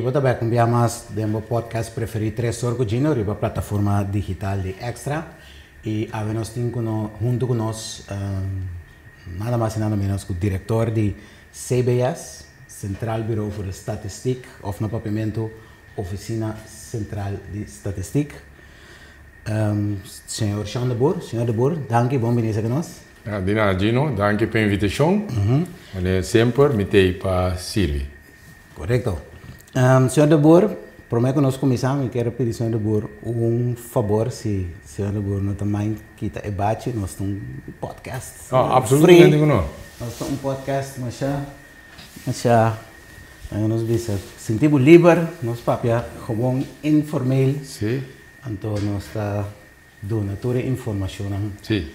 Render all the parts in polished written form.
bo ta bek un bia mas den bo podcast preferí Tres Or ku Gino riba plataforma digital di Extra. I awe nos tin ku no huntu ku nos nada mas i nada menos ku direktor di CBS, Centraal Bureau voor de Statistiek, òf na papiamentu Ofisina Sentral di Statistiek, señor Sean de Boer. Señor de Boer, danki, bon bini esaki nos. Di nada Gino, danki pa e invitashon. Manera semper mi t'ei pa sirbi. Korekto. Señor de Boer, promé ku nos kuminsá mi kier pidi señor de Boer un fabor, si señor de Boer no ta mind kita e bachi, nos ta un podcast No, absolutamente ku no. Nos ta un podcast masha, masha, laga nos bisa, sinti bo liber, nos papia gewoon informeel. Si. Anto nos ta Duna tur e informashonnan. Sí.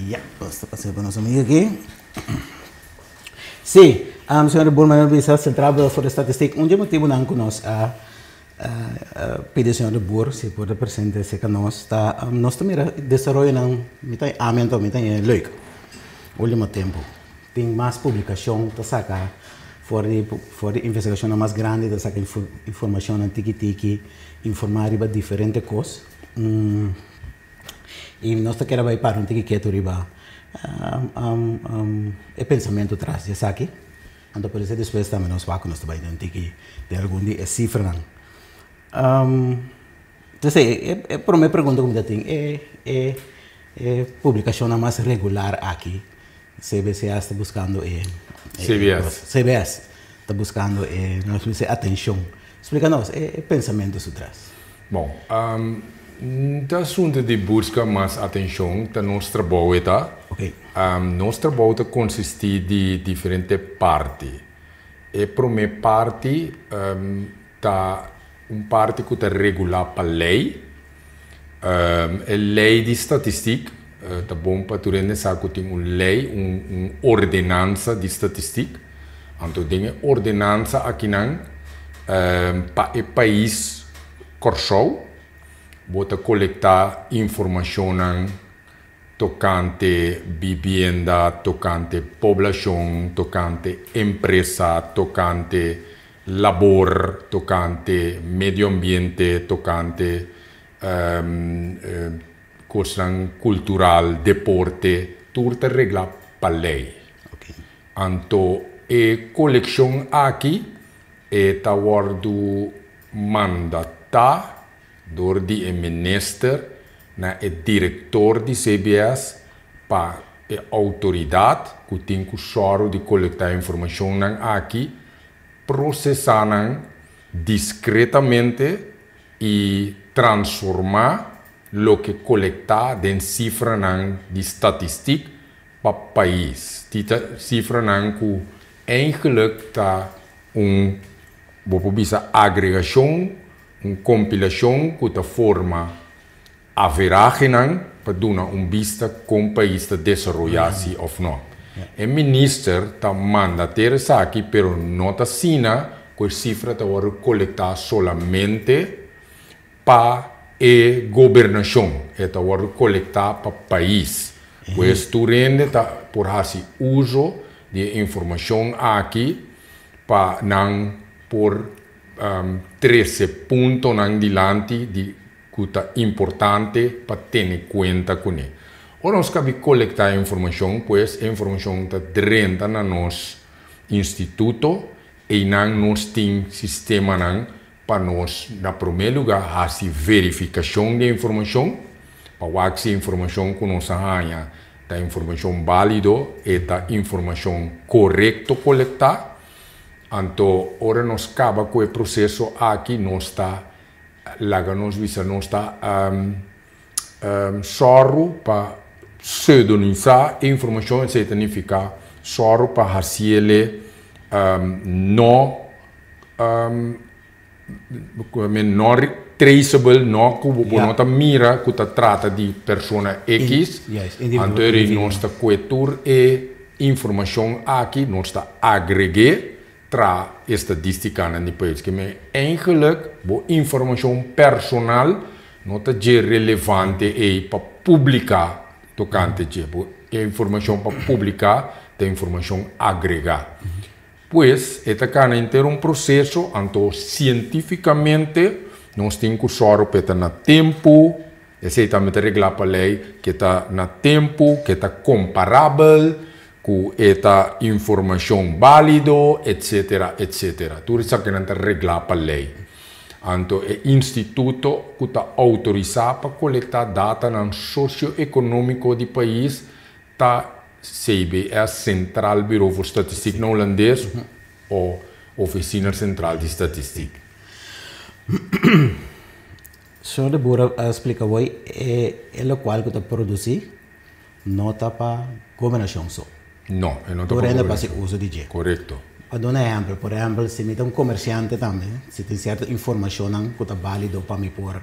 Ya, nos ta pas'é pa nos amiga aki. Sí, señor Boerman a bisa Centraal Bureau voor de Statistiek, un di e motibunan ku nos a pidi señor de Boer si por ta presente serka nos ta nos ta mira desaroyonan, mi ta ami anto mi ta haña leuk ultimo tempu. Tin mas publikashon ta saka for di for di investigashonnan mas grandi ta saka informashonnan tiki tiki. Informá riba diferente kos i nos ta kere bai para un tiki ketu riba e pensamentu tras di esaki. Anto por esei despues tambe nos wak ku nos ta bai den un tiki den algun di e sifranan. Entonces e promé pregunta ku mi ta tin e e e publikashonnan mas regular aki CBCA ta buskando e CBS. CBS ta buskando e nos bisa atenshon. Splika nos e pensamentu su tras. Bon, ta asuntu di buska mas atenshon ta nos trabou e ta. Nos trabou ta konsistí di diferente parti. E promé parti ta un parti ku ta regulá pa lei. E lei di statistik, ta bon pa tur hende sa ku tin un lei, un ordenansa di statistik. Anto den e ordenansa akinan pa e pais Kòrsou bo ta kolektá informashonnan tokante bibienda, tokante poblashon, tokante empresa, tokante labor, tokante medio ambiente, tokante kosnan kultural, deporte, tur ta reglá pa lei. Anto e kolekshon aki e ta wòrdu mandatá dor di e minister na e direktor di CBS pa e outoridat ku tin ku sòru di kolektá informashonnan aki prosesá nan diskretamente i transformá loke kolektá den sifranan di statistik pa pais. Ti ta sifranan ku eigenlijk ta un, bo por bisa, agregashon, un kompilashon ku ta forma averahenan pa duna un bista kon pais ta desaroyá si òf no. E minister ta manda ter esaki pero no ta asina ku e sifra ta wòrdu kolektá solamente pa e gobernashon, e ta wòrdu kolektá pa pais. Pues tur hende ta por hasi uso di e informashon aki pa nan por trese puntonan dilanti di ku ta importante pa tene kuenta kuné. Ora nos kabi kolektá e informashon, pues e informashon ta drenta na nos instituto, einan nos tin sistemanan pa nos na promé lugá hasi verifikashon di e informashon, pa wak si e informashon ku nos a haña ta informashon bálido, e ta informashon korekto kolektá. Anto ora nos kaba ku e proseso aki nos ta laga nos bisa nos ta sòru pa pseudonisá e informashon, esei ta nifiká sòru pa hasiele no no traceable, no ku bo no ta mira ku ta trata di persona X, anto eri nos ta kue tur e informashon aki, nos ta agreg'é tra estadístikanan di pais. Ke men eigenlijk bo informashon personal no ta dje relevante ei pa publiká tokante dje. Bo informashon pa publiká ta informashon agregá. Pues, e ta kana henter un proseso, anto sientífikamente nos tin ku sòru pa e ta na tempu, esei tambe ta reglá pa lei, ku e ta na tempu, ku e ta komparabel, ku e ta informashon bálido, etsetera, etsetera. Tur esakinan ta reglá pa lei. Anto e instituto ku ta outorisá pa kolektá datanan sosioekonómiko di pais ta CBS, Centraal Bureau voor Statistiek na hulandes, o Ofisina Sentral di Statistiek. Señor de Boer a splika hoy e lokual ku ta produsí no ta pa gobernashon so. No, e no ta pa gobernashon. Tur hende pa hasi uso di dje. Korekto. Pa duna ehèmpel, por ehèmpel si mi ta un komersiante tambe, si tin sierto informashonnan ku ta bálido pa mi por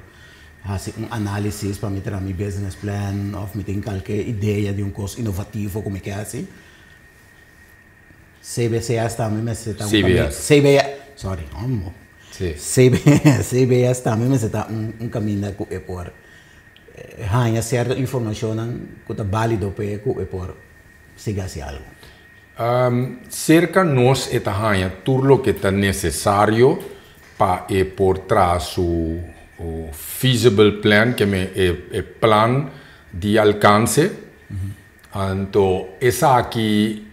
hasi un análisis pa mi traha mi business plan òf mi tin kalke idea di un kos inovativo ku mi ke hasi, CBCS tambe mester ta un kaminda. CBS. CBS, sorry, homo. Sí. CBS tambe mester ta un kaminda ku e por haña sierto informashonnan ku ta bálido p'e ku e por sigui hasi algu. Serka nos e ta haña tur loke ta nesesario pa e por traha su feasible plan, ke men e plan di alkanse. Anto esaki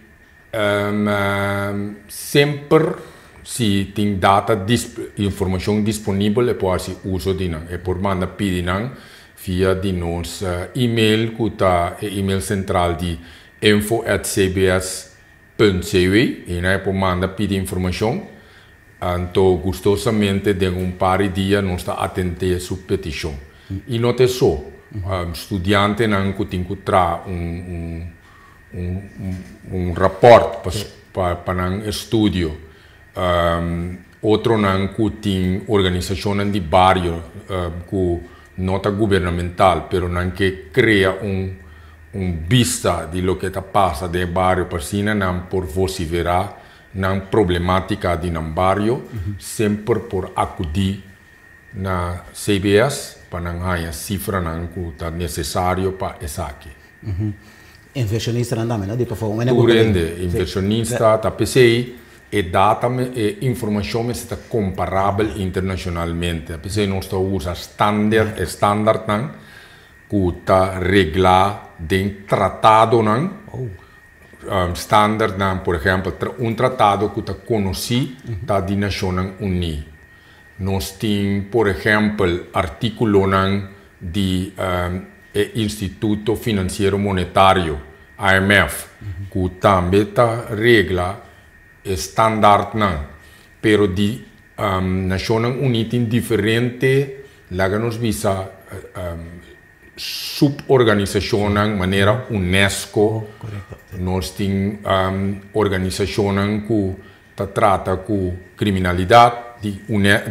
semper si tin data informashon disponibel e por hasi uso di nan. E por manda pidi nan via di nos email ku ta e email sentral di info at cbs punt cw i nan e por manda pidi informashon. Anto gustosamente den un par di dia nos ta atendé su petishon. I no ta esó, studiantenan ku tin ku traha un un rapòrt pa pa nan estudio, otronan ku tin organisashonnan di bario ku no ta gubernamental pero nan ke krea un un bista di loke ta pasa den e bario pa asina nan por vosiferá nan problematica di nan bario, semper por acudi na CBS pa nan haña cifranan cu ta necesario pa esaki. Inversionistanan tambe, no? Di pa for un Tur hende, inversionista, ta p'esey e data, e informacion mester ta comparabel internacionalmente. P'esey nos ta usa standard, e standardnan cu ta regla den tratadonan. Standardnan, por ehèmpel, un tratado ku ta konosí ta di Nashonnan Uní. Nos tin, por ehèmpel, artíkulonan di e Instituto Finansiero Monetario, IMF, ku tambe ta regla e standardnan. Pero di Nashonnan Uní tin diferente, laga nos bisa, suborganisashonnan manera UNESCO, nos tin organisashonnan ku ta trata ku kriminalidat di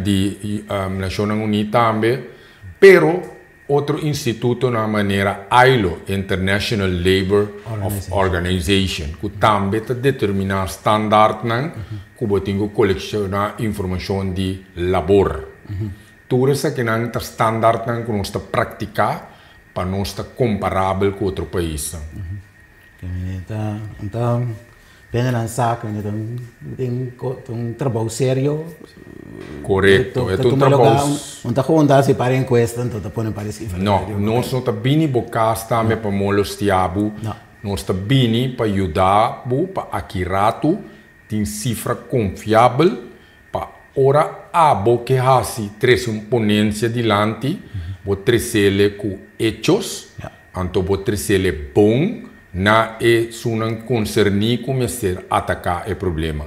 di Nashonnan Uní tambe, pero otro institutonan manera ILO, International Labour Organization, ku tambe ta determiná standaardnan ku bo tin ku kolekshoná informashon di labor. Tur esakinan ta standaardnan ku nos ta praktiká pa nos ta komparabel ku otro paisnan. Ta ta bende nan sa ku ta un trabou serio. Korekto, e ta un trabou. Un ta hunta hasi par enkuesta anto ta pone par esifra. No, nos no ta bini bo kas tambe pa molestia bo. Nos ta bini pa yuda bo pa aki ratu tin sifra konfiabel Pa ora abo ke hasi trese un ponensia dilanti, bo tresele ku echos, anto bo tresele bon na e sunnan konserní ku mester ataká e problema.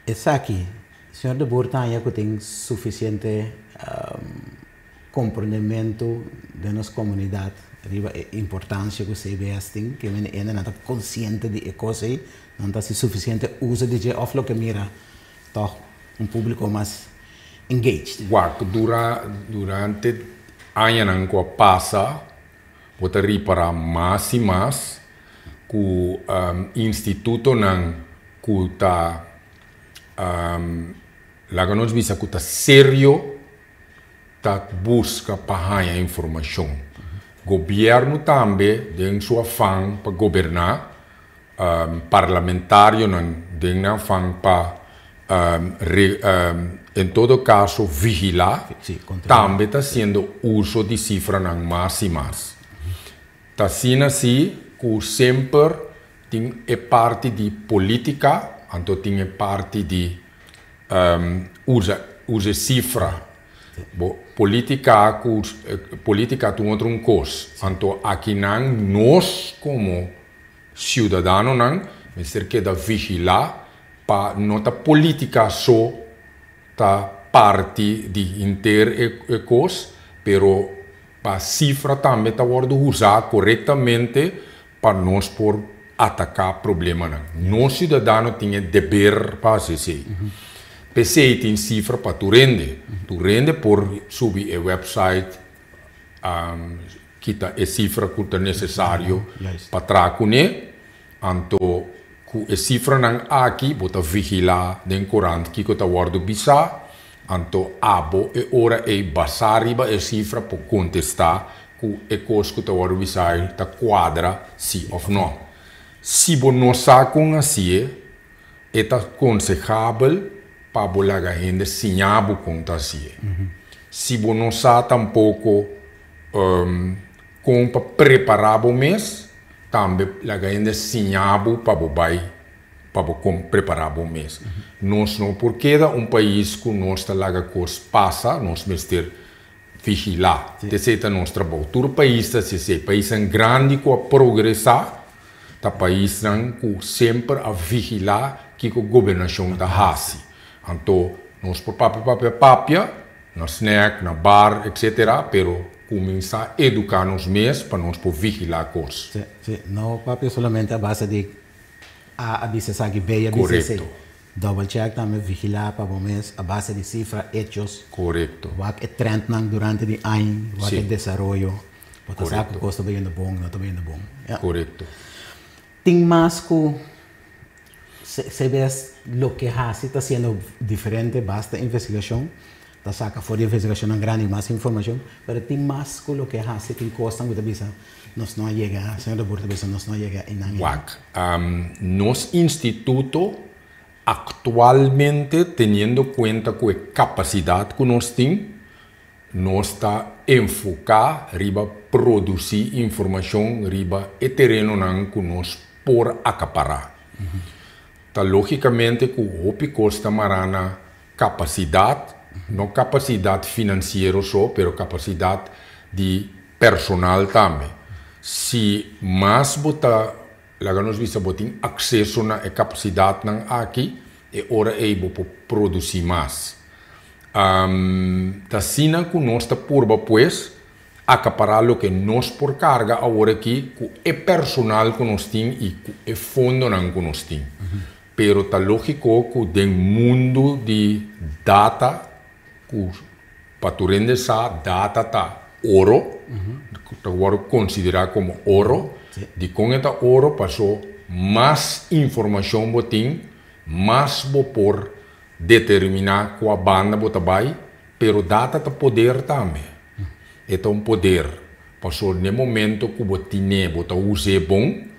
Esaki, señor de Boer ta haña ku tin sufisiente komprondementu den nos komunidat riba e importansia ku CBS tin, ke mende hende nan ta konsiente di e kos ei, nan ta hasi sufisiente uso di dje òf loke mira tòg un públiko mas engaged. Wak, dura durante añanan ku a pasa bo ta ripará mas i mas ku institutonan ku ta laga nos bisa ku ta serio ta buska pa haña informashon. Gobièrnu tambe den su afan pa goberná, parlamentarionan den nan afan pa en todo kaso vigilá, tambe ta hasiendo uso di sifranan mas i mas. Ta asina si ku semper tin e parti di polítika, anto tin e parti di usa usa e sifra. Bo polítika ku polítika ta un otro un kos. Anto akinan nos komo siudadanonan mester keda vigilá pa no ta polítika so ta parti di henter e kos, pero pa sifra tambe ta wòrdu usá korektamente pa nos por ataká problemanan. Nos siudadano tin e deber pa hasi esei. P'esei tin sifra pa tur hende. Tur hende por subi e website, kita e sifra ku ta nesesario pa traha kuné. Anto ku e sifranan aki bo ta vigilá den korant kiko ta wòrdu bisá. Anto abo e ora ei basá riba e sifra por kontestá ku e kos ku ta wòrdu bisá ei ta kuadra si òf nò. Si bo no sa kon hasié, e ta konsehabel pa bo laga hende siña bo kon ta hasié. Si bo no sa tampoko kon pa prepará bo mes, tambe laga hende siña bo pa bo bai pa bo kon prepará bo mes. Nos no por keda un pais ku nos ta laga kos pasa, nos mester vigilá. Esei ta nos trabou. Tur pais ta hasi esei. Paisnan grandi ku a progresá ta paisnan ku semper a vigilá kiko gobernashon ta hasi. Anto nos por papia papia papia na snack, na bar, etcetera, pero kuminsá eduká nos mes pa nos por vigilá kos. Sí, sí. No papia solamente a base di A a bisa esaki, B a bisa esei. Double check tambe, vigilá pa bo mes a base di sifra, hechos. Wak e trendnan durante di aña, wak e desaroyo. Bo ta sa ku kos ta bayendo bon, no ta bayendo bon. Ya. Tin mas ku CBS loke hasi ta siendo diferente, basta investigashon, ta saka for di investigashonnan grandi mas informashon, pero tin mas ku loke hasi, tin kosnan ku ta bisa nos no a yega, señor de Boer ta bisa nos no a yega einan ei. Wak, nos instituto aktualmente teniendo kuenta ku e kapasidat ku nos tin, nos ta enfoká riba produsí informashon riba e terenonan ku nos por akapará. Ta lógikamente ku hopi kos ta mará na Kapasidat, no kapasidat finansiero so, pero kapasidat di personal tambe. Si mas bo ta, laga nos bisa, bo tin akseso na e kapasidatnan aki, e ora ei bo por produsí mas. Ta asina ku nos ta purba pues akapará loke nos por karga awor aki ku e personal ku nos tin i ku e fondonan ku nos tin. Pero ta lógiko ku den mundu di data, ku pa tur hende sa data ta oro, ta wòrdu konsiderá komo oro. Dikon e ta oro? Paso mas informashon bo tin, mas bo por determiná kua banda bo ta bai, pero data ta poder tambe. E ta un poder, paso n'e momento ku bo tin'é, bo ta us'é bon,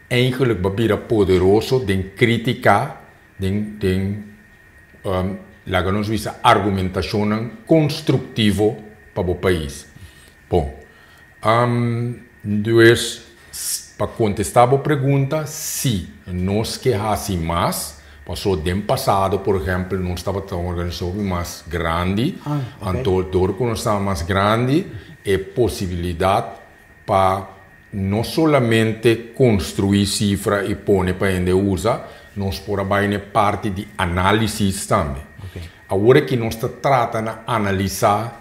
Eigenlijk bo a bira poderoso den critica, den den laga nos bisa argumentacionnan constructivo pa bo pais. Bon, dus pa contesta bo pregunta, si nos ke haci mas, paso den pasado por ehempel nos tabata un organisacion hopi mas grandi, anto dor cu nos tabata mas grandi e posibilidad pa No solamente construi cifra y pone pa hende usa, nos por a bay na e parti di analisis tambe. Awor aki nos ta trata na analisa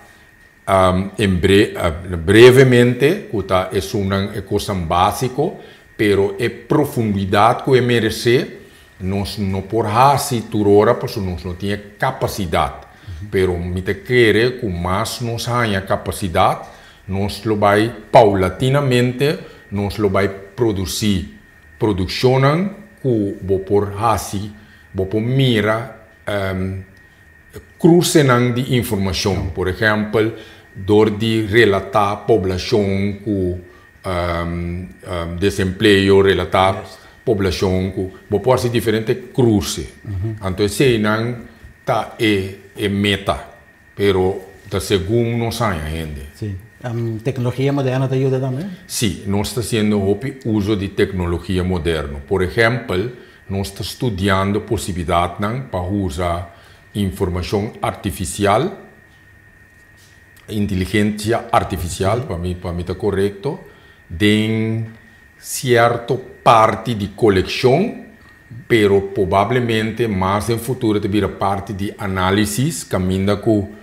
en brevemente cu ta esunnan e cosnan basico, pero e profundidad cu e merece nos no por haci tur ora pasobra nos no tin e capacidad. Pero mi ta kere cu mas nos haña capacidad, Nos lo bai paulatinamente, nos lo bai produsí produkshonnan ku bo por hasi, bo por mira krusenan di informashon. Por ehèmpel, Dor di relatá poblashon ku desempleo, relatá poblashon ku bo por hasi diferente kruse. Anto eseinan ta e e meta, pero ta segun nos haña hende. Sí. Teknologia moderno ta yuda tambe? Sí, nos ta hasiendo hopi uso di teknologia moderno. Por ehèmpel, nos ta studiando posibilidatnan pa usa informashon artifisial, inteligensia artifisial, pa mi ta korekto, den sierto parti di kolekshon, pero probablemente mas den futuro ta bira parti di análisis, kaminda ku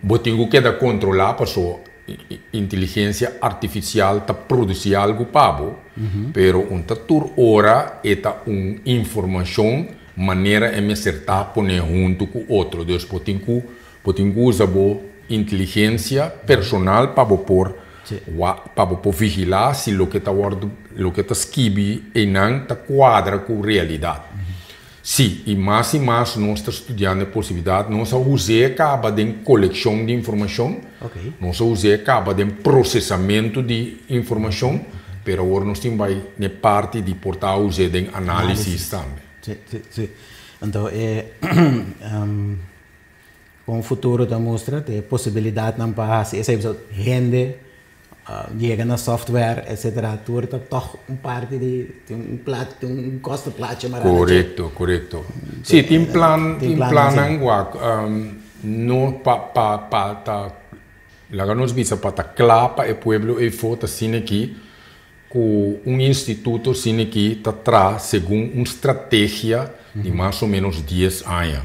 bo tin ku keda kontrolá, paso inteligensia artifisial ta produsí algu pa bo, pero un ta tur ora e ta un informashon manera e mester ta pone huntu ku otro. Dus bo tin ku usa bo inteligensia personal pa bo por vigilá si loke ta skibi einan ta kuadra ku realidat. Sí, i mas nos ta studiando e posibilidat, nos a usa kaba den kolekshon di informashon, nos a usa kaba den prosesamentu di informashon, pero awor nos tin bai na parti di por ta usa den análisis tambe. Sí. Anto, kon futuro ta mustra, tin posibilidatnan pa hasi esei hende yega na software, etc. Tur ta toch un parti di un plat, un kosto plaatje maar. Korekto. Sí, tin plan, tin plan wak, no pa ta laga nos bisa pa ta kla pa e pueblo ei ta asina aki ku un instituto asina aki ta traha segun un strategia di mas o ménos 10 aña.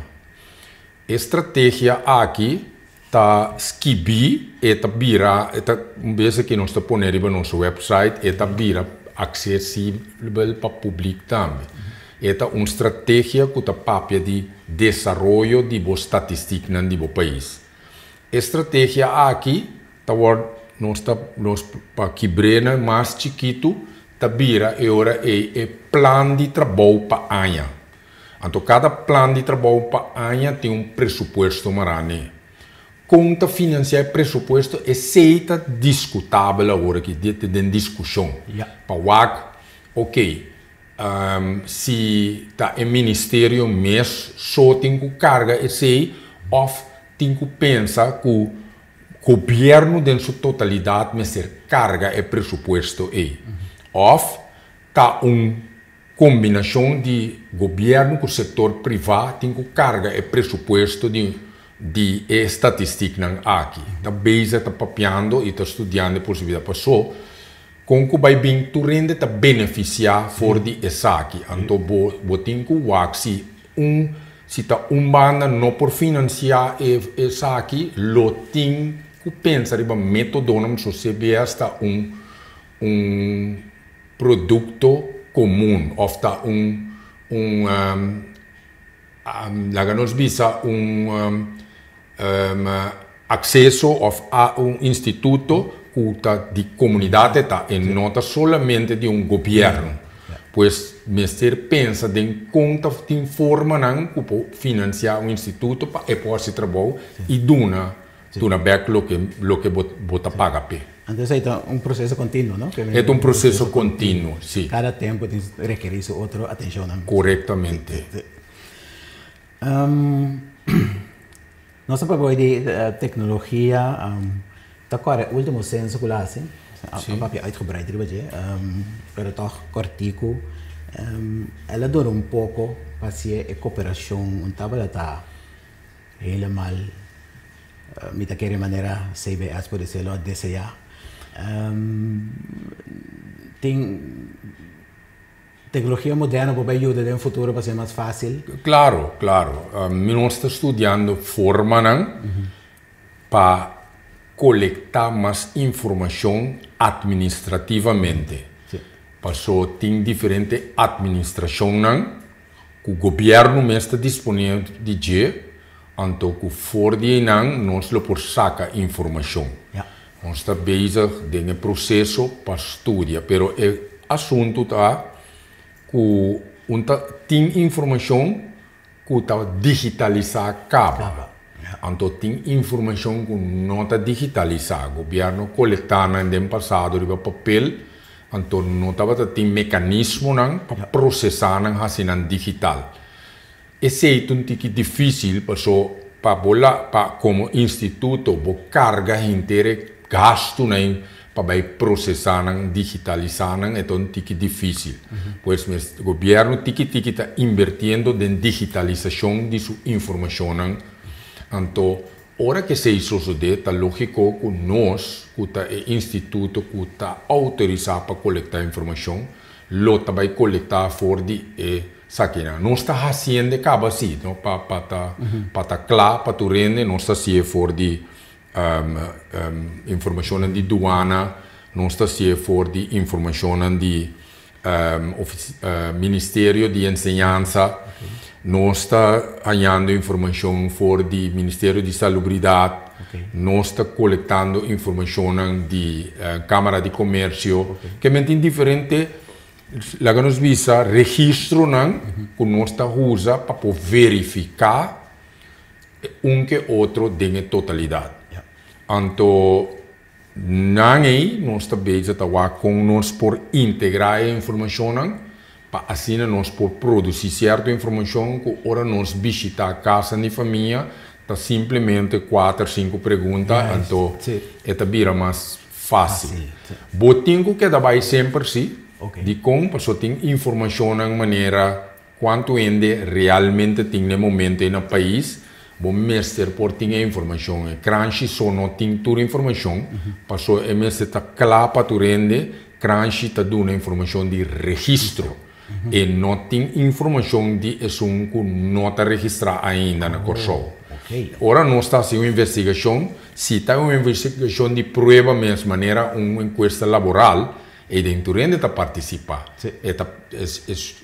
E strategia aki ta skibi e ta bira e ta un bes ku nos ta pone riba nos website e ta bira aksesibel pa públiko tambe. E ta un strategia ku ta papia di desaroyo di bo statistieknan di bo pais. E strategia aki ta nos ta nos pa kibr'é mas chikitu, ta bira e ora e plan di trabou pa aña. Anto kada plan di trabou pa aña tin un presupuesto mará n'e. Kon ta finansiá e presupuesto esei ta diskutabel awor aki, den diskushon. Pa wak, ok, si ta e ministerio mes so tin ku karga esei òf tin ku pensa ku gobièrnu den su totalidat mester karga e presupuesto ei. Òf ta un kombinashon di gobièrnu ku sektor privá tin ku karga e presupuesto di e statistieknan aki. Ta bezig ta papiando i ta studiando e posibilidat paso kon ku bai bin tur hende ta benefisiá for di esaki. Anto bo tin ku wak si ta un banda no por finansiá esaki, lo tin ku pensa riba métodonan so CBS ta un produkto komun òf ta un, laga nos bisa, un akseso òf a un instituto ku ta di komunidat ta i no ta solamente di un gobièrnu. Pues mester pensa den kon ta tin formanan ku por finansiá un instituto pa e por hasi trabou i duna bèk loke bo ta paga p'e. Anto esei ta un proseso kontinuo, no? E ta un proseso kontinuo, sí. Kada tempu tin rekerí su otro atenshon. Korektamente. Nos a papia di teknologia, ta kore último senso ku a hasi, a papia uitgebreid riba dje, pero toch kòrtiku, el a dura un poko pa hasi e kooperashon un tabata helemaal mi ta kere manera CBS por decirlo a deseá. Tin teknologia moderno por yuda den futuro pa ser mas fásil? Klaro. Nos ta studiando formanan pa kolektá mas informashon atministrativamente. Paso tin diferente atministrashonnan ku gobièrnu mes ta disponé di dje, anto ku for di einan nos lo por saka informashon. Nos ta bezig den e proseso pa studia, pero e asuntu ta ku un ta tin informashon ku ta digitalisá kaba. Anto tin informashon ku no ta digitalisá. Gobièrnu kolektá nan den pasado riba papel, anto no tabata tin mekanismonan pa prosesá nan hasi nan digital. Esei ta un tiki difísil paso pa bo la pa komo instituto bo karga henter e gastunan pa bai prosesá nan, digitalisá nan, e ta un tiki difísil. Pues mes gobièrnu tiki tiki ta invertiendo den digitalisashon di su informashonnan. Anto ora ku esei sosodé ta lógiko ku nos ku ta e instituto ku ta outorisá pa kolektá informashon lo ta bai kolektá for di e sakinan. Nos ta hasiendo kaba si, no, pa pa ta pa ta kla pa tur hende nos ta hasié for di informashonnan di duana, nos ta hasié for di informashonnan di Ministerio di Enseñansa, nos ta hañando informashon for di Ministerio di Salubridat, nos ta kolektando informashonnan di Kámara di Komersio, ke men tin diferente, laga nos bisa, registronan ku nos ta usa pa por verifiká un ke otro den e totalidat. Anto nan ei nos ta bezig ta wak kon nos por integrá e informashonnan pa asina nos por produsí sierto informashon ku ora nos bishitá kasanan di famia ta simplemente kuater sinku pregunta anto e ta bira mas fásil. Bo tin ku keda bai semper sí, dikon? Pasobra tin informashonnan manera Cuanto hende realmente tin n'e momento ei na pais, bo mester por tin e informacion. E cranshi so no tin tur informacion, paso e mester ta cla pa tur hende, cranshi ta duna informacion di registro. E no tin informacion di esun cu no ta registra ainda na Corsou. Ora nos ta haci un investigacion, si ta un investigacion di prueba mes, manera un encuesta laboral, Ei den tur hende ta partisipá. E ta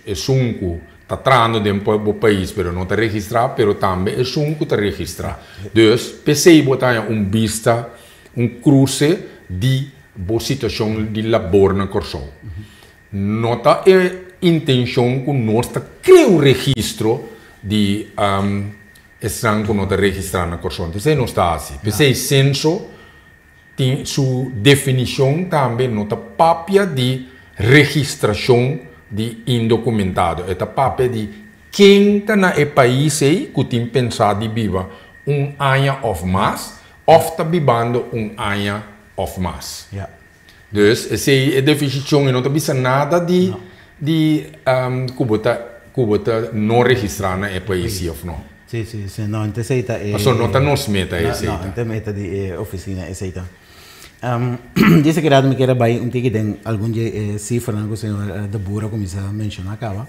esun ku ta trahando den bo pais pero no ta registrá, pero tambe esun ku ta registrá. Dus, p'esei bo ta haña un bista, un kruse di bo situashon di labor na Kòrsou. No ta e intenshon ku nos ta krea un registro di esnan ku no ta registrá na Kòrsou. P'esei nos ta hasi. P'esei senso Tin su definishon tambe no ta papia di registrashon di indokumentado, e ta papia di ken ta na e pais ei ku tin pensá di biba un aña òf mas òf ta bibando un aña òf mas. Dus esei e definishon e no ta bisa nada di di ku bo ta ku bo ta no registrá na e pais si òf no. Sí, sí, sí. No, ente esei ta e. Pasobra no ta nos meta esei ta. No, no, ente meta di e ofisina esei ta. Dise ki rato mi kier a bai un tiki den algun di e sifranan ku señor De Boer a kuminsá menshoná kaba.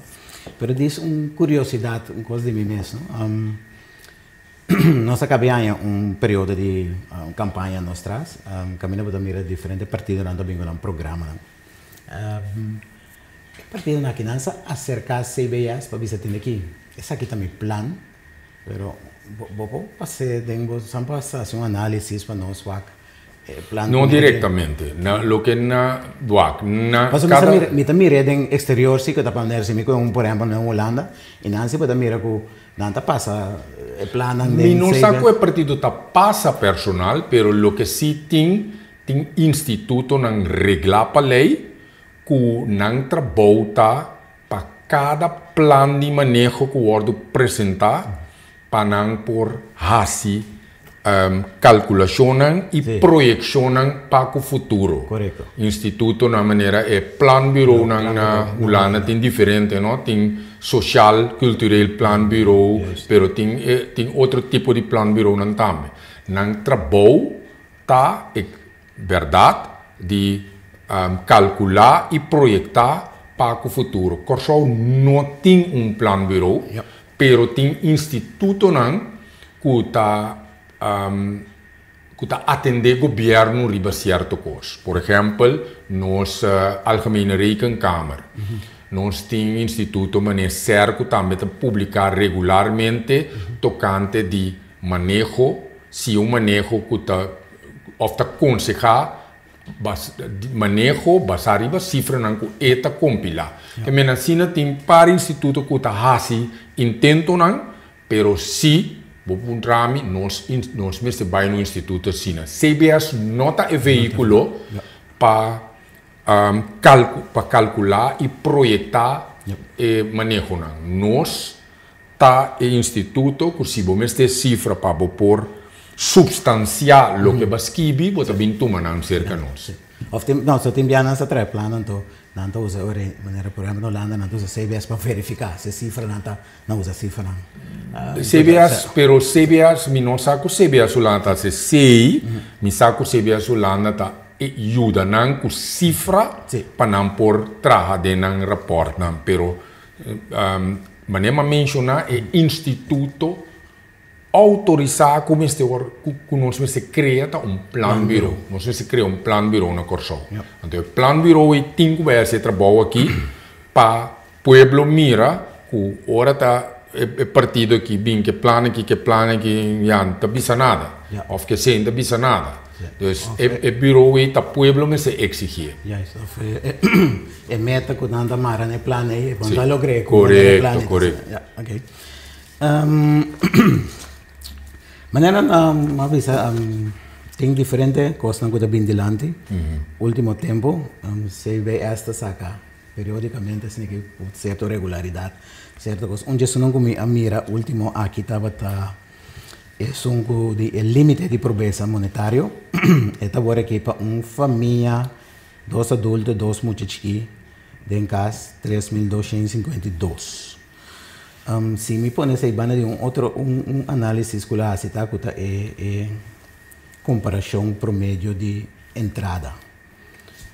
Pero dis un kuriosidat, un kos di mi mes, no. Nos a kaba haña un periodo di un kampaña nos tras, kaminda bo ta mira diferente partidonan ta bin ku nan programanan. E partidonan aki nan sa aserká CBS pa bisa tende aki, esaki ta mi plan, pero bo por pas'é den bo san por hasi un análisis pa nos wak e plan. No direktamente, na loke na wak na Pasobra mi sa mira, mi ta mir'é den eksterior si ku ta pa si mi ku un por ehèmpel na Hulanda i nan si bo ta mira ku nan ta pasa e plannan den Mi no sa ku e partido ta pasa personal, pero loke si tin Tin institutonan reglá pa lei ku nan trabou ta pa kada plan di maneho ku wòrdu presentá pa nan por hasi kalkulashonnan i proyekshonnan pa ku futuro. Institutonan manera e planbureaunan na Hulanda tin diferente no, tin Sociaal Cultureel Planbureau pero tin tin otro tipo di planbureaunan tambe. Nan trabou Ta e bèrdat di kalkulá i proyektá pa ku futuro. Kòrsou no tin un planbureau, pero tin institutonan ku ta ku ta atendé gobièrnu riba sierto kos. Por ehèmpel, nos Algemene Rekenkamer. Nos tin instituto manera ser ku tambe ta publiká regularmente tokante di maneho. Si un maneho ku ta òf ta konsehá bas maneho basá riba sifranan ku e ta kompilá. Ke men asina tin par instituto ku ta hasi intentonan, pero si Bo puntra mi, nos nos mester bai na un instituto asina. CBS no ta e vehíkulo pa pa kalkulá i proyektá e manehonan. Nos ta e instituto ku si bo mester sifra pa bo por supstansiá loke bo a skibi, bo ta bin tuma nan serka nos. Of tin, no, so tin bia nan sa trae plan anto nan ta usa ora manera por ehempel na Hulanda nan ta usa CBS pa verifica si e cifranan ta, nan usa cifranan. CBS, pero CBS mi no sa ku CBS Hulanda ta hasi esei, mi sa ku CBS Hulanda ta yuda nan ku cifra pa nan por traha den nan raportnan, pero manera mi a menciona e instituto Outorisá ku mester wòrdu ku nos mester krea ta un planburo. Nos mester krea un planburo na Kòrsou. Anto e planburo ei tin ku bai hasi e trabou aki pa pueblo mira ku ora ta e partido aki bin ku e plan aki, ku e plan aki, ya no ta bisa nada. Òf ku esei no ta bisa nada. Dus e buro ei ta pueblo mester eksigié. Juist, òf e meta ku nan ta mara na e plan ei, e bon ta logr'é ku e plan ei. Korekto, korekto. Ya, oké. Manera mi a bisa tin diferente kosnan ku ta bin dilanti ultimo tempu. CBS ta saka periodikamente asina ki ku sierto regularidat sierto kos. Un dje esunnan ku mi a mira ultimo aki tabata esun ku di e limite di pobresa monetario. E ta wòrdu aki pa un famia dos adulto dos mucha chikí den kas 3252. Si mi pone esei banda di un otro un un análisis ku lo hasi ta ku ta e e komparashon promedio di entrada.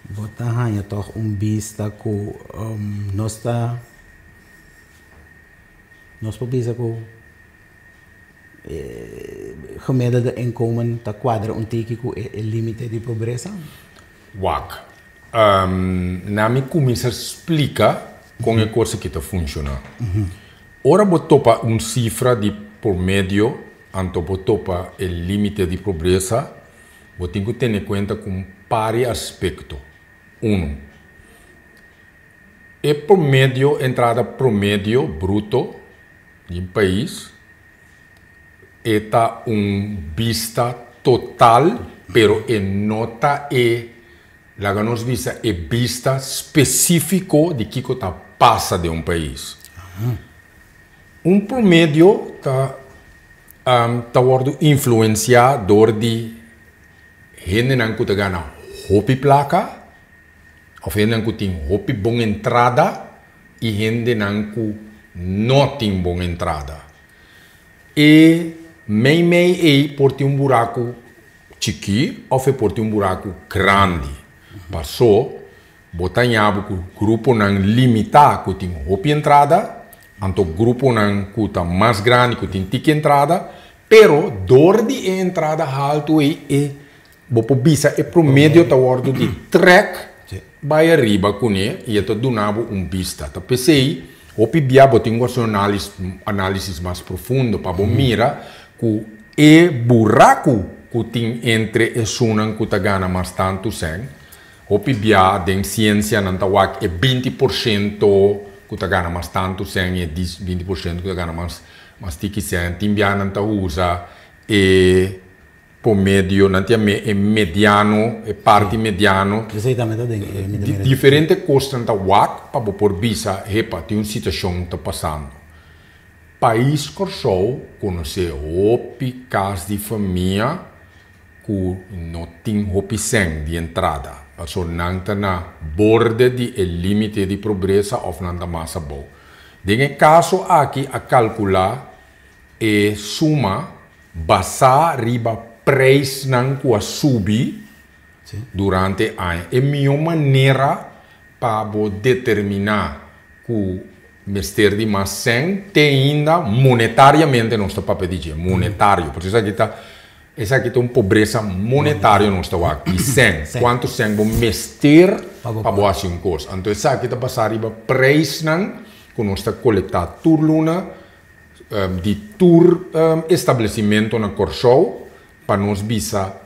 Bo ta haña tòg un bista ku nos ta nos por bisa ku e gemiddelde inkomen ta kuadra un tiki ku e e límite di pobresa? Wak, Na mi kuminsá splika kon e kos aki ta funshoná. Ora bo topa un sifra di promedio, anto bo topa e límite di pobresa, bo tin ku tene kuenta ku un par di aspekto. Unu, e promedio, entrada promedio bruto di un pais, E ta un bista total, pero e no ta e, laga nos bisa, e bista spesífiko di kiko ta pasa den un pais. Un promedio ta ta wòrdu influensiá dor di hendenan ku ta gana hopi plaka òf hendenan ku tin hopi bon entrada i hendenan ku no tin bon entrada. E meimei ei por tin un buraku chikí òf e por tin un buraku grandi. Pasó bo ta haña bo ku gruponan limitá ku tin hopi entrada, anto gruponan ku ta mas grandi ku tin tiki entrada, pero dor di e entrada haltu ei e bo por bisa e promedio ta wòrdu di trèk bai ariba kuné i e ta duna bo un bista. Ta p'esei hopi bia bo tin ku hasi un análisis mas profundo pa bo mira ku e buraku ku tin entre esunnan ku ta gana mas tantu sèn, hopi bia den siensia nan ta wak e 20% ku ta gana mas tantu sèn i e 20% ku ta gana mas tiki sèn, tin bia nan ta usa e Promedio, nan tin e mediano, e parti mediano. Esei tambe ta den e midemira. Diferente kosnan ta wak pa bo por bisa, hepa, tin un situashon ta pasando. Pais Kòrsou konosé hopi kas di famia ku no tin hopi sèn di entrada, pasobra nan ta na borde di e límite di pobresa òf nan ta mas abou. Den e kaso aki a kalkulá e suma Basá riba prijsnan ku a subi durante aña. E mihó manera pa bo determiná ku mester di mas sèn te ainda monetariamente nos ta papia di dje, monetario. Pasobra esaki ta esaki ta un pobresa monetario nos ta wak, di sèn. Kuantu sèn bo mester pa bo hasi un kos. Anto esaki ta basá riba prijsnan ku nos ta kolektá tur luna. Di tur establecimento na Corsou pa nos bisa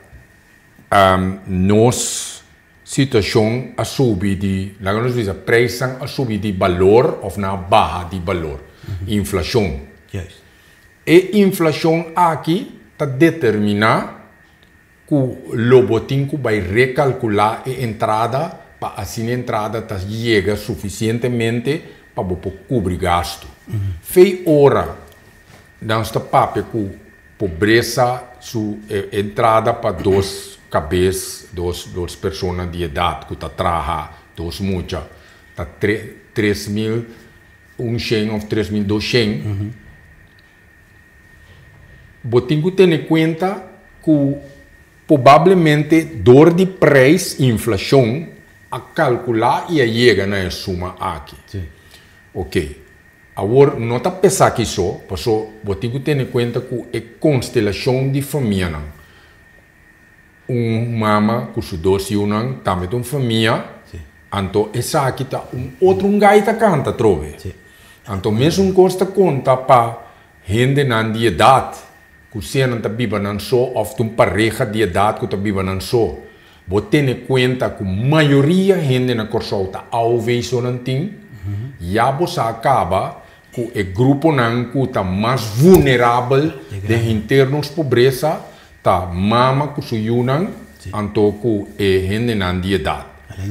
nos situacion a subi di, laga nos bisa prijsnan a subi di balor of nan a baha di balor, inflacion. E inflashon aki ta determiná ku lo bo tin ku bai rekalkulá e entrada pa asina entrada ta yega sufisientemente pa bo por kubri gastu. Fei ora nos ta papia ku pobresa su entrada pa dos kabes, dos persona di edat ku ta traha, dos mucha, ta 3100 òf 3200. Bo tin ku tene kuenta ku probablemente dor di preis, inflashon, a kalkulá i a yega na e suma aki. Ok. Awor no ta p'esaki so, paso bo tin ku tene kuenta ku e konstelashon di famianan. Un mama ku su dos yunan tambe ta un famia, anto esaki ta un otro un gai ta kanta atrobe. Anto mesun kos ta konta pa hendenan di edat ku sea nan ta biba nan so òf ta un pareha di edat ku ta biba nan so. Bo tene kuenta ku mayoria hende na Kòrsou ta AOV so nan tin, ya bo sa kaba ku e gruponan ku ta mas vulnerabel den henter nos pobresa ta mama ku su yunan anto ku e hendenan di edat.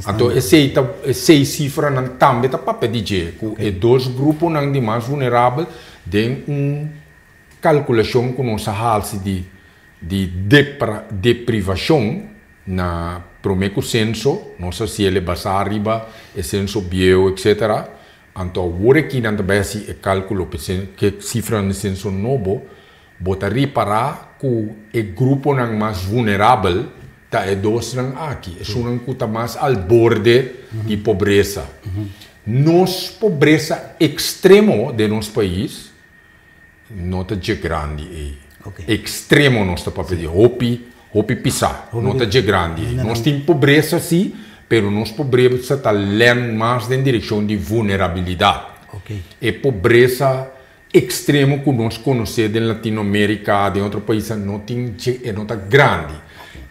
Anto esei ta esei sifranan tambe ta papia di dje ku e dos gruponan di mas vulnerabel den un kalkulashon ku nos a hasi di di deprivashon na promé ku senso, nos a hasiel e basá riba e senso bieu etcetera, anto awor aki nan ta bai hasi e kalkulo pa e sifranan di senso nobo, bo ta ripará ku e gruponan mas vunerabel ta e dosnan aki, esunnan ku ta mas al borde di pobresa. Nos pobresa ekstremo den nos pais no ta dje grandi ei. Ekstremo nos ta papia di hopi, hopi pisá. No ta dje grandi ei. Nos tin pobresa sí, pero nos pobresa ta lèn mas den direkshon di vunerabilidat. E pobresa ekstremo ku nos konosé den Latinoamérika, den otro paisnan, no tin dje, e no ta grandi.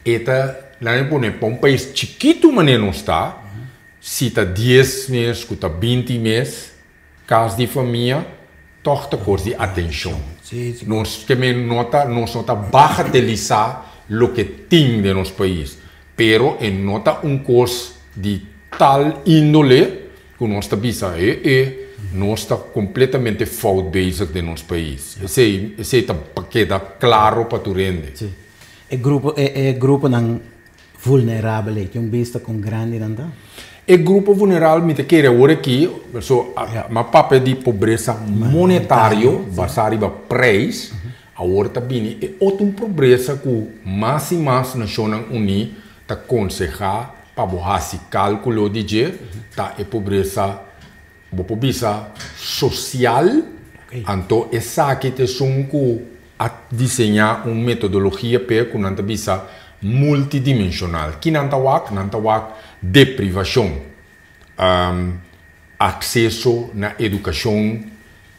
E ta, laga mi pone, pa un pais chikitu manera nos ta, si ta dies mes ku ta 20 mes, Kas di famia tòg ta kos di atenshon. Nos ke men no ta nos no ta bagatelisá loke tin den nos pais, pero e no ta un kos di tal índole ku nos ta bisa e e nos ta kompletamente fout bezig den nos pais. Esei esei ta pa keda klaro pa tur hende. Sí. E grupo e e gruponan vulnerabel ei, tin un bista kon grandi nan ta? E grupo vulnerabel mi ta kere awor aki, so m'a papia di pobresa monetario basá riba preis, awor ta bini e otro un pobresa ku mas i mas Nashonnan Uní ta konsehá pa bo hasi kálkulo di dje, ta e pobresa Bo por bisa sosial, anto esaki ta esun ku a diseñá un metodologia p'e ku nan ta bisa multidimenshonal. Ki nan ta wak? Nan ta wak deprivashon, akseso na edukashon,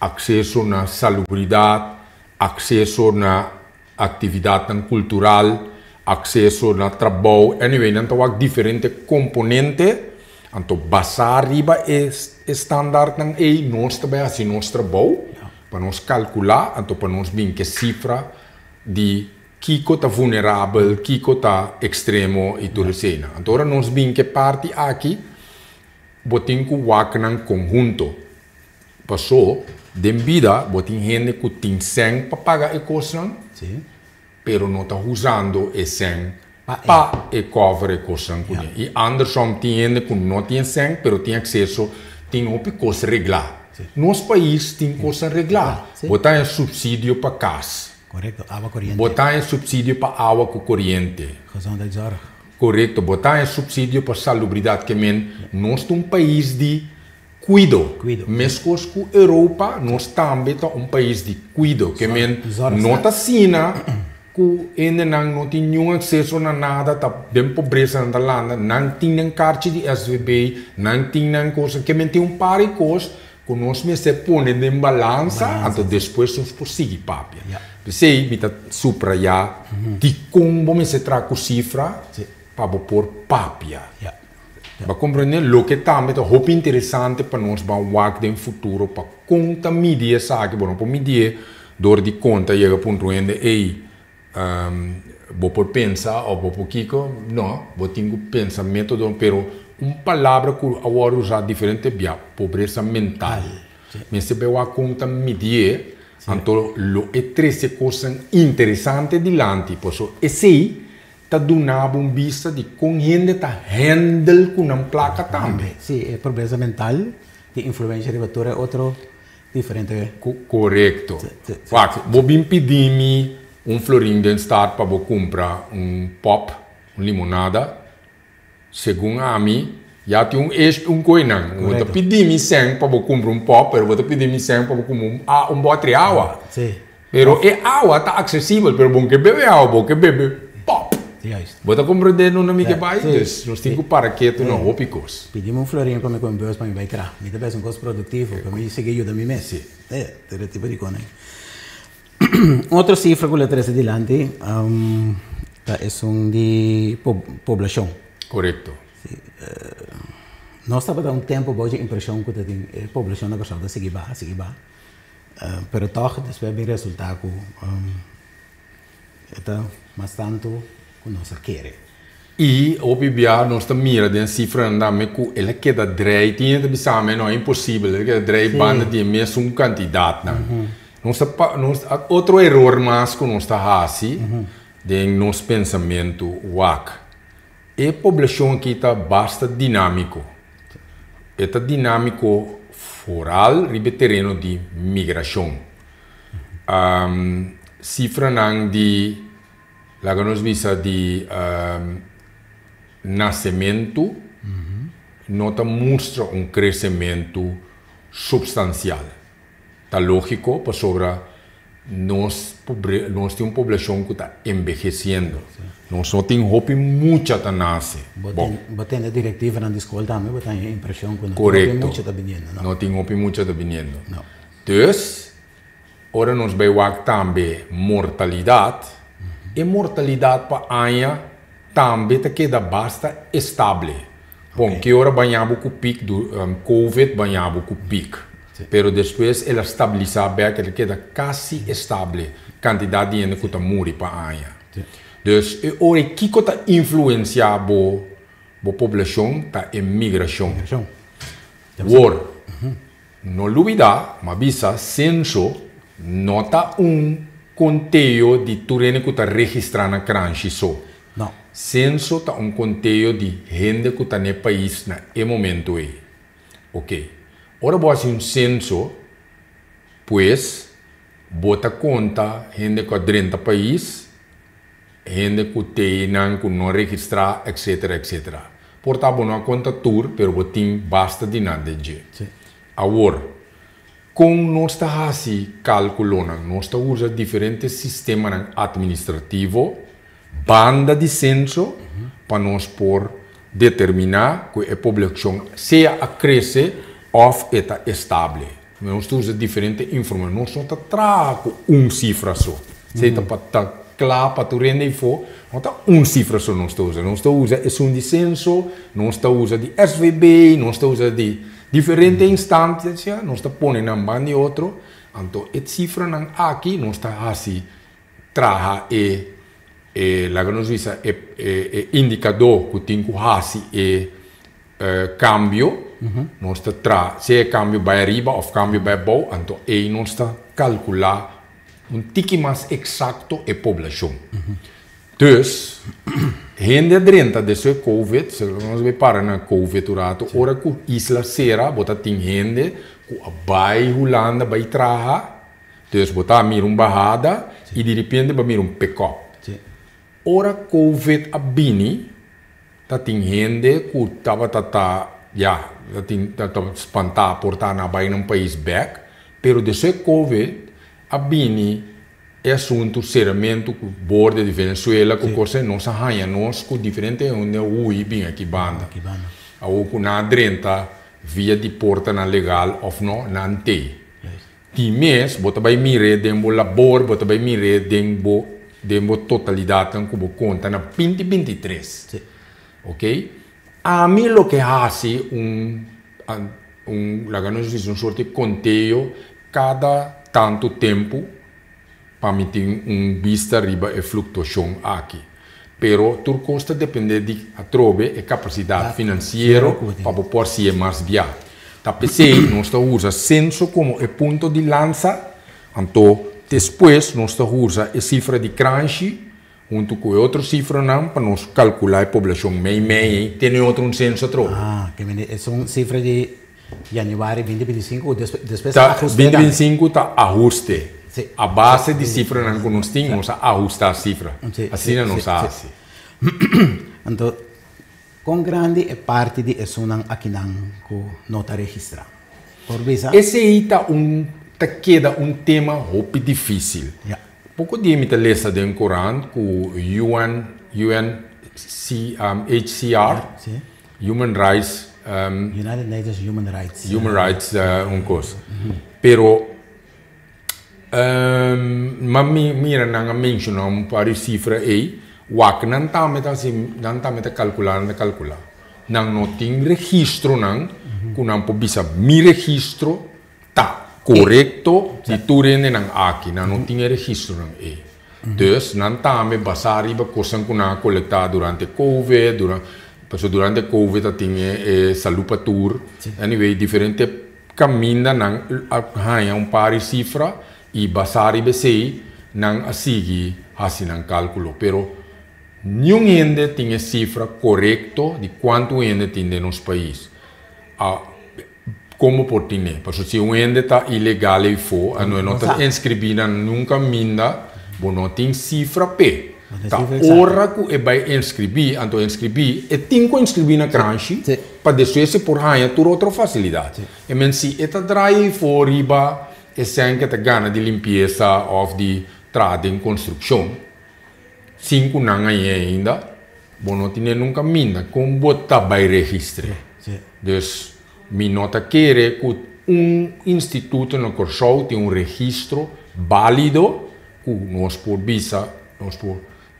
akseso na salubridat, akseso na aktividatnan kultural, akseso na trabou, anyway nan ta wak diferente komponente, anto basá riba e standaardnan ei nos ta bai hasi nos trabou pa nos kalkulá, anto pa nos bin ke sifra di kiko ta vunerabel, kiko ta ekstremo i tur eseinan. Anto ora nos bin ke parti aki bo tin ku wak nan konhunto. Pasó, den bida bo tin hende ku tin sèn pa paga e kosnan, pero no ta usando e sèn pa e kòver e kosnan kuné. I andersom tin hende ku no tin e sèn, pero tin akseso, tin hopi kos reglá. Nos pais tin kosnan reglá. Bo ta haña supsidio pa kas. Bo ta haña supsidio pa awa ku koriente. Korekto. Bo ta haña supsidio pa salubridat. Ke men nos ta un pais di Kuido. Meskos ku Europa, nos tambe ta un pais di kuido. Ke men no ta asina ku hendenan no tin niun akseso na nada, ta den pobresa nan ta landa, nan tin nan karchi di SVB, nan tin nan kos. Ke men tin un par di kos ku nos mester pone den balansa, anto despues nos por sigui papia. P'esei mi ta suprayá dikon bo mester traha ku sifra pa bo por papia. Bo a comprende? Loke tambe ta hopi interesante pa nos ban wak den futuro pa con ta midi esaki, bo no por midié Dor di konta yega puntra un hende, ey, bo por pensa of bo por kiko? No, bo tin ku pensa método, pero un palabra ku a wòrdu usá diferente bia, pobresa mental. Mester bai wak kon ta midié, anto lo e trese kosnan interesante dilanti, pasobra esei ta duna bo un bista di kon hende ta handle ku nan plaka tambe. Sí, e pobresa mental tin influensia riba tur e otro diferente. Korekto. Wak, bo bin pidi mi un florin den stad pa bo kumpra un pop, un limonada. Segun ami, ya tin un esh un koe nan. Bo ta pidi mi sèn pa bo kumpra un pop, pero bo ta pidi mi sèn pa bo kumpra un un bòtri awa. Pero e awa ta aksesibel, pero bo no ke bebe awa, bo ke bebe pop. Bo ta komprendé no na mi ke bai? Dus nos tin ku para ketu na hopi kos. Pidi mi un florin pa mi kome bus pa mi bai traha. Mi ta pensa un kos produktivo, pa mi sigui yuda mi mes. Tur e tipo di kosnan. Un otro sifra ku lo trese dilanti ta esun di poblashon. Korekto. Nos tabata un tempu bou dje impreshon ku ta tin e poblashon na Kòrsou ta sigui baha, sigui baha. Pero tòg despues a bin resultá ku e ta mas tantu ku nos a kere. I hopi bia nos ta mira den sifranan tambe ku el a keda drei. Tin hende ta bisa mi, no, e imposibel, el a keda drei banda di e mesun kantidatnan. Nos ta pa, nos, otro eror mas ku nos ta hasi den nos pensamentu wak, e poblashon aki ta basta dinámiko. E ta dinámiko foral riba e tereno di migrashon. Sifranan di. Laga nos bisa di nasementu no ta mustra un kresementu supstansial. Ta lógiko pasobra nos nos tin un poblashon ku ta enbehesiendo. Nos no tin hopi mucha ta nase. Bo tende direktivanan di skol tambe bo ta haña impreshon ku no tin hopi mucha ta biniendo. No tin hopi mucha ta biniendo. Dus Ora nos bai wak tambe mortalidat, e mortalidat pa aña tambe ta keda basta estable. Bon, ki ora baña bo ku pik, covid baña bo ku pik, pero despues el a stabilisa bek, el a keda kasi estable kantidat di hende ku ta muri pa aña. Dus e ora ei kiko ta influensia bo bo poblashon ta e migrashon. Wor. No lubida, m'a bisa, senso no ta un konteo di tur hende ku ta registrá na kranshi so. No. Senso ta un konteo di hende ku ta n'e pais na e momento ei. Oke. Ora bo hasi un senso, pues, bo ta konta hende ku a drenta pais, Hende ku teinan ku no registrá etcetera etcetera. Por ta bo no a konta tur pero bo tin basta di nan den dje. Awor, kon nos ta hasi kalkulonan? Nos ta usa diferente sistemanan atministrativo banda di senso pa nos por determiná ku e poblashon sea a krese òf e ta estable. Nos ta usa diferente informacion. Nos no ta traha cu un cifra so. Esey ta pa ta cla pa tur hende eyfo. No ta un cifra so nos ta usa. Nos ta usa esun di censo, nos ta usa di SVB, nos ta usa di diferente instancia. Nos ta pone nan ban di otro. Anto e cifranan aki nos ta haci traha e, e laga nos bisa e, e indicador cu tin cu haci e Cambio, nos ta tra sea e cambio bai ariba of cambio bai abou, anto ei nos ta calcula un tiki mas exacto e poblacion. Dus, hende a drenta despues e covid, si nos bai para na covid un rato, ora cu isla cera bo ta tin hende cu a bai Hulanda bai traha, dus bo ta mira un bahada y direpente bo a mira un pick up. Ora covid a bini, Ta tin hende ku tabata ta, ya, ta tin ta ta spantá por ta na bai nan pais bèk, pero despues covid a bini e asuntu seramentu ku borde di Venezuela ku kos ei, nos a haña nos ku diferente hende a hui bin aki banda. Awor ku nan a drenta via di portanan legal òf no, nan tei. Di mes bo ta bai mir'é den bo labor, bo ta bai mir'é den bo den bo totalidatnan ku bo konta na binti 23. Ok? Ami loke hasi un un laga nos bisa un sorti konteo kada tantu tempu. Pa mi tin un bista riba e fluktuashon aki. Pero tur kos ta dependé di atrobe e kapasidat finansiero pa bo por si'e mas bia. Ta p'esei nos ta usa senso komo e punto di lansa, anto despues nos ta usa e sifra di kranshi huntu ku e otro sifranan pa nos kalkulá e poblashon mei mei ei tene otro un senso atrobe. Ah, ke mende esun sifra di Januari 2025 o despues Ta ahuste 2025 ta ahuste. A base di sifranan ku nos tin, nos a ahustá sifra. Asina nos a hasi. Anto, kon grandi e parti di esunnan akinan ku no ta registrá? Por bisa? Esei ta un ta keda un tema hopi difísil. Poko dia mi ta lesa den korant ku UN, UNHCR, Human Rights, United Nations Human Rights. Human Rights un kos. Pero m'a mira nan a menshoná un par di sifra ei, wak nan tambe ta hasi, nan tambe ta kalkulá, nan ta kalkulá. Nan no tin registronan ku nan por bisa mi registro ta korekto di tur hendenan aki. Nan no tin e registronan ei. Dus nan tambe basá riba kosnan ku nan a kolektá durante Covid, durante, pasobra durante Covid a tin e salú pa tur. Anyway, diferente kaminda nan a haña un par di sifra i basá riba esei nan a sigui hasi nan kálkulo. Pero niun hende tin e sifra korekto di kuantu hende tin den nos pais. A Kon bo por tine? Pasobra si un hende ta ilegal eyfo, ano e no ta inscribi na niun kaminda, bo no tin sifra p'e. Ta ora ku e bai inscribi, anto e inscribi, e tin ku inscribi na Kranshi pa despues e por haña tur otro fasilidat. E men si e ta draai eyfo riba e sèn ku e ta gana di limpiesa òf di traha den konstrukshon, sin ku nan hañ'é ainda, bo no tine nun kaminda kon bo ta bai registr'é. Dus, mi no ta kere ku un instituto na Kòrsou tin un registro bálido ku nos por bisa nos por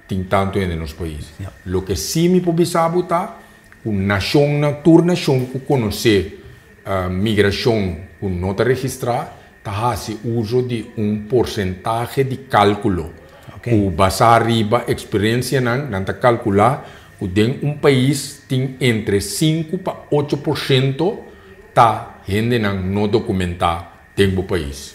tin tantu hende na nos pais. Loke sí mi por bisa bo ta ku nashonnan, tur nashon ku konosé migrashon ku no ta registrá, ta hasi uso di un porsentahe di kálkulo ku basá riba eksperensianan nan ta kalkulá ku den un pais tin entre 5 pa 8% ta hendenan no dokumentá den bo pais.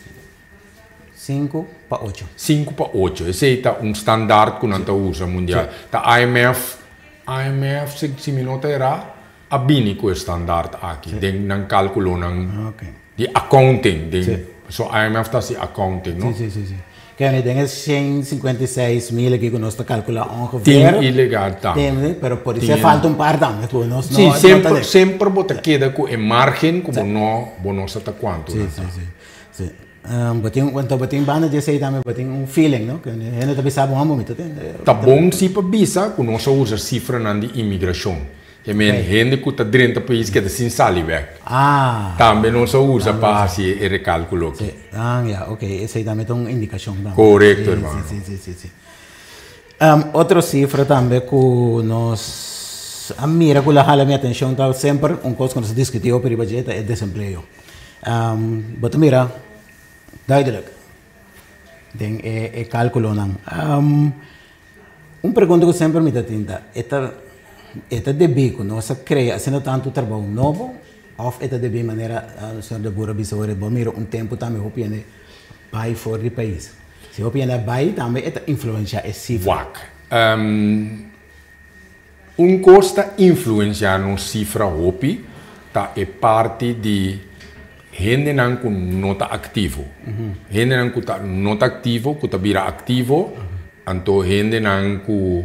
5 pa 8. 5 pa 8. Esei ta un standaard ku nan ta usa mundial. Ta IMF, IMF si mi no ta erá, a bini ku e standaard aki den nan kálkulonan di accounting. Den, so IMF ta hasi accounting, no? Sí. Kende den e 156 mil aki ku nos ta kalkulá ongeveer. Tin ilegal tambe. Tin, pero por esei falta un par tambe ku nos no Sí, no semper, ta semper bo ta keda ku e margen ku bo no sa ta kuantu nan ta. Sí. Bo tin, anto bo tin banda di esei tambe bo tin un feeling, no? Ku hende ta bisa bo amo mi ta tende. Ta bon si pa bisa ku nos a usa sifranan di imigrashon. Ke men hende ku ta drenta pais keda sin sali bèk. Tambe nos a usa pa hasi e rekálkulo aki. Sí. Ah, ya, ok. Esei tambe ta un indikashon tambe. Korekto, hermano. Sí. Otro sifra tambe ku nos a mira ku lo hala mi atenshon ta semper un kos ku nos a diskutí hopi riba dje ta e desempleo. Bo ta mira duidelijk den e kálkulonan. Un pregunta ku semper mi ta tin ta, e ta e ta debí ku nos a krea asina tantu trabou nobo òf e ta debí manera señor De Boer a bisa ora bo mira un tempu tambe hopi hende bai for di pais. Si hopi hende a bai tambe e ta influensiá e sifra. Wak. Un kos ta influensiá nos sifra hopi ta e parti di hendenan ku no ta aktivo. Hendenan ku ta no ta aktivo ku ta bira aktivo, anto hendenan ku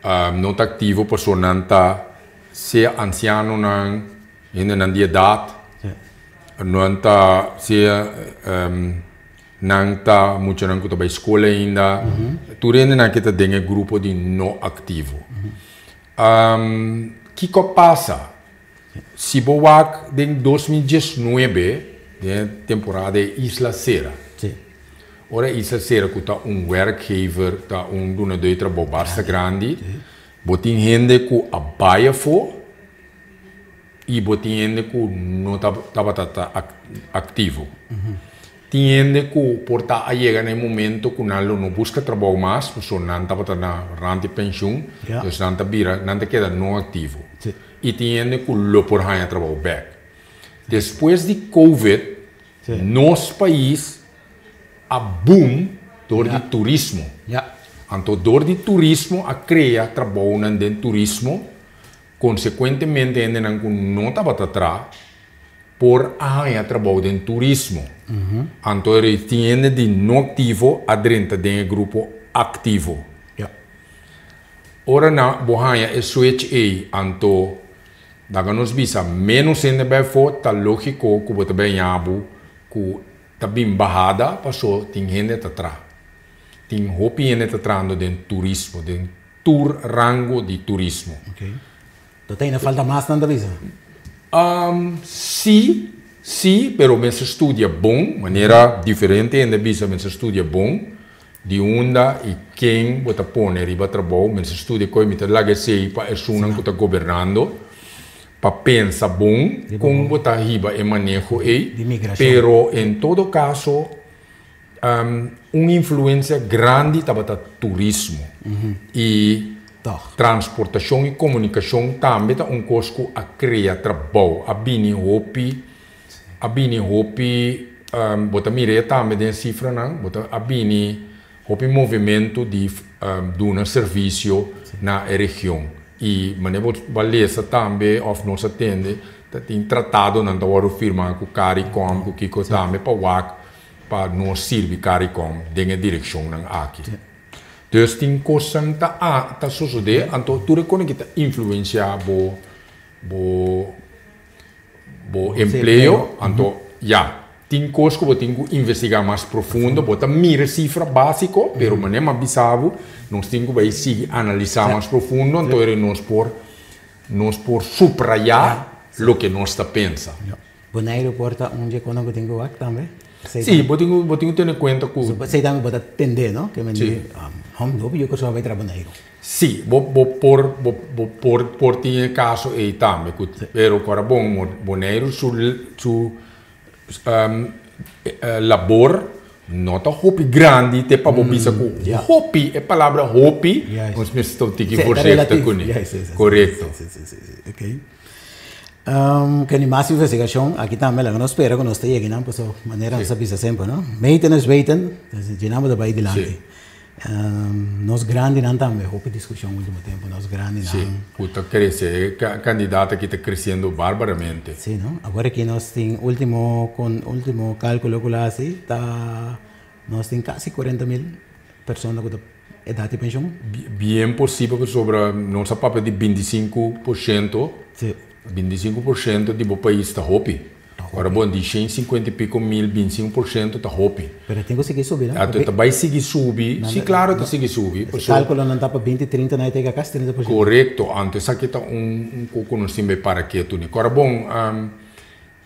no ta aktivo pasobra nan ta sea ansianonan, hendenan di edat, nan ta sea nan ta muchanan ku ta bai skol ainda. Tur hendenan ke ta den e grupo di no aktivo. Kiko a pasa? Si bo wak den 2019, den temporada e Isla Sera. Ora Isla Sera ku ta un werkgever, ta un dunadó di trabou basta grandi, bo tin hende ku a bai afó i bo tin hende ku no tabata ta aktivo. Tin hende ku por ta a yega na e momento ku nan lo no buska trabou mas, pasobra nan tabata na rand di penshun, dus nan ta bira, nan ta keda no aktivo. I tin hende ku lo por haña trabou bèk. Despues di Covid, nos pais a boom dor di turismo. Anto dor di turismo a krea trabounan den turismo, konsekuentemente hendenan ku no tabata traha por a haña trabou den turismo. Anto e tin hende di no aktivo a drenta den e grupo aktivo. Ora nan bo haña e switch ei, anto laga nos bisa ménos hende bai afó, ta lógiko ku bo ta bai haña bo ku ta bin bahada paso tin hende ta traha. Tin hopi hende ta trahando den turismo, den tur rango di turismo. Lo ta ainda falta mas nan ta bisa? Sí, sí, pero mester studia bon, manera diferente hende a bisa mester studia bon, di unda i ken bo ta pone riba trabou, mester studia koe mi ta laga esei pa esunnan ku ta gobernando, pa pensa bon kon bo ta hiba e maneho ei, pero en todo kaso Un influencia grandi tabata turismo y transportacion y comunicacion tambe ta un cos cu a crea trabou. A bini hopi, a bini hopi, bo ta mira e tambe den e cifranan, bo ta a bini hopi movimento di duna servicio na e region. Y manera bo a lesa tambe of nos a tende, ta tin tratadonan ta wordo firma cu Caricom, cu kico tambe pa wak pa nos sirbi Caricom den e direccionnan aki. Dus tin cosnan ta a ta sosode, anto tur e cosnan ki ta influencia bo bo bo empleo, anto ya, tin cos cu bo tin cu investiga mas profundo, bo ta mira e cifra basico, pero manera mi a bisa bo, nos tin cu bay sigui analisa mas profundo, anto ora nos por nos por subraya loke nos ta pensa. Boneiru por ta un dje kono ku tin ku wak tambe. Sí, bo tin ku bo tin ku tene kuenta ku. Esei tambe bo ta tende, no? Ke men di, hòm, hopi yu Kòrsou a bai traha Boneiru. Sí, bo bo por bo bo por por tin e kaso ei tambe ku pero ku ora bon Boneiru su su labor no ta hopi grandi te pa bo bisa ku hopi e palabra hopi nos mester ta un tiki voorzichtig kuné. Korekto. Kende mas investigashon aki tambe laga nos spera ku nos ta yega nan paso manera nos a bisa semper no meten is weten dus dje nan bo ta bai dilanti nos grandinan tambe hopi diskushon ultimo tempo nos grandinan Si ku ta krese e kandidat aki ta kresiendo barbaramente. Si no awor aki nos tin ultimo kon ultimo kalkulo ku lo hasi ta nos tin kasi 40.000 persona ku ta edat di penshun? Bien posibel pasobra nos a papia di 25%, 25% di bo pais ta hopi. Ora bo di 150 y pico mil, 25% ta hopi. Pero tin ku sigui subi, no? Ta bai sigui subi, si klaro ta sigui subi. E kalkulonan ta pa binti, trinta, na e ta yega kasi 30%. Korekto, anto esaki ta un ku ku nos tin bai para ketu ni. Ora bon,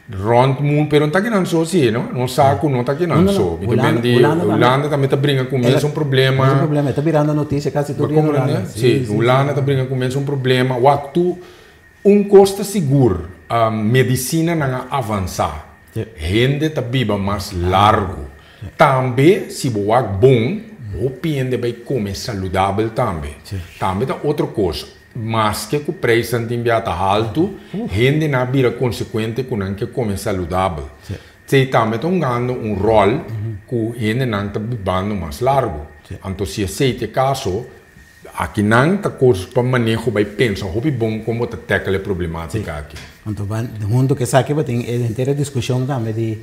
Rond mundo, pero no ta kinan so si, no? Nos sa cu no ta kinan so. Mi ta ben di Hulanda tambe ta bringa cu mesun problema. Mesun problema, e ta birando noticia casi tur dia na Hulanda. Si, Hulanda ta bringa cu mesun problema. Wak, tu, un cos ta sigur, medicinanan a avansa. Hende ta biba mas largo. Tambe, si bo wak bon, hopi hende bay come saludabel tambe. Tambe ta otro cos. Maske ku preisnan tin bia ta haltu, hendenan a bira konsekuente ku nan ke kome saludabel. Tsei tambe ta hungando un ròl ku hendenan ta bibando mas largu. Anto si esei ta e kaso, akinan ta kos pa maneho bai pensa hopi bon kon bo ta tackle e problematika aki. Anto huntu ku esaki bo tin e henter e diskushon tambe di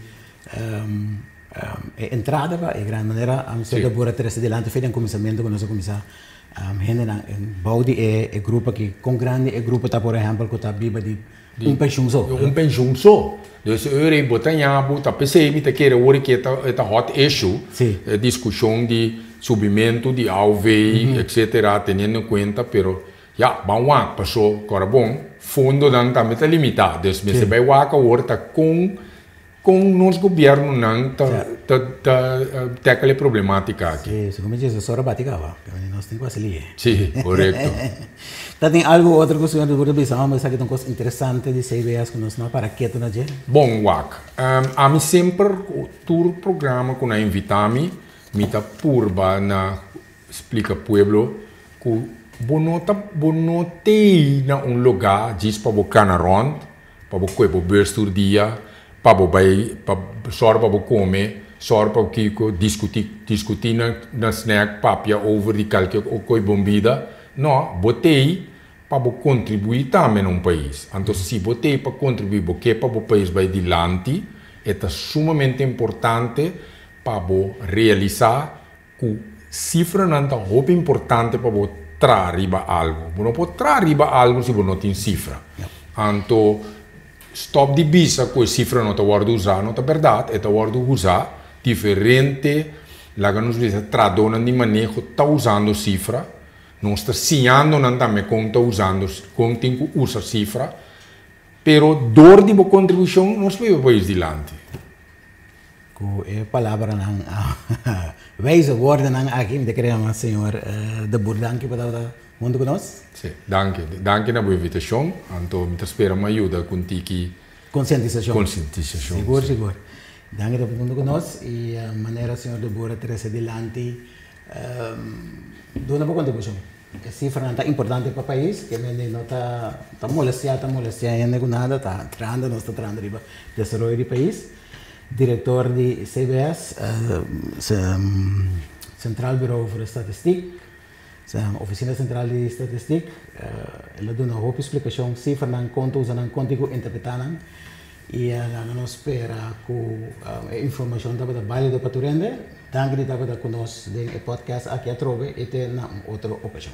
e entrada pa e gran manera Amsterdam por a trese dilanti fe den kuminsamentu ku nos a kuminsá hendenan bou di e grupo aki kon grandi e grupo ta por ehèmpel ku ta biba di un penshun so. Un penshun so. Dus e ora ei bo ta ña bo ta p'esei mi ta kere ora ku e ta hot issue e diskushon di subimentu di AOV etcetera teniendo en kuenta pero ya ban wak paso kòrda bon fondonan tambe ta limitá dus mester bai wak awor ta kon. Kon nos gobièrnunan ta ta ta tackle e problematica aki? Sí, segun mi djis ora bati kaba, pasobra nos tin ku hasi lihe. Sí, korekto. Ta tin algu otro ku señor de Boer ta bisa homber esaki ta un kos interesante di CBS ku nos no a para ketu na dje? Bon, wak. Ami semper tur programa ku nan invita mi, mi ta purba na splika pueblo ku bo no ta bo no tei na un lugá djis pa bo kana rònt, pa bo kue bo bus tur dia, pa bo bai pa sòru pa bo kome, sòru pa kiko, diskutí diskutí na na snack, papia over di kalke koi bon bida. No, bo tei pa bo kontribuí tambe na un pais. Anto si bo tei pa kontribuí, bo ke pa bo pais bai dilanti, e ta sumamente importante pa bo realisá Ku sifranan ta hopi importante pa bo traha riba algu. Bo no por traha riba algu si bo no tin sifra. Anto, stòp di bisa ku e sifra no ta wòrdu usá. No ta bèrdat, e ta wòrdu usá. Diferente, laga nos bisa, trahadónan di maneho ta usando sifra. Nos ta siñando nan tambe kon ta usando, kon tin ku usa sifra. Pero dor di bo kontribushon nos por hiba pais dilanti. Ku e palabranan wijze woordennan aki mi ta kere yama señor De Boer danki pa tabata huntu ku nos. Sí, danki. Danki na bo invitashon. Anto mi ta spera mi a yuda ku un tiki. Konsientisashon. Konsientisashon, Sigur, sigur. Danki tabata huntu ku nos i manera señor De Boer a trese dilanti duna bo kontribushon. E sifranan ta importante pa pais, ke mende no ta ta molestia ta molestia hende ku nada, ta trahando nos ta trahando riba desaroyo di pais. Direktor di CBS, Centraal Bureau voor de Statistiek, Ofisina Sentral di Statistiek, el a duna hopi splikashon, sifranan, kon ta usa nan, kon tin ku interpretá nan. I laga nos spera ku e informashon tabata bálido pa tur hende. Danki di tabata ku nos den e podcast aki atrobe i te na un otro okashon.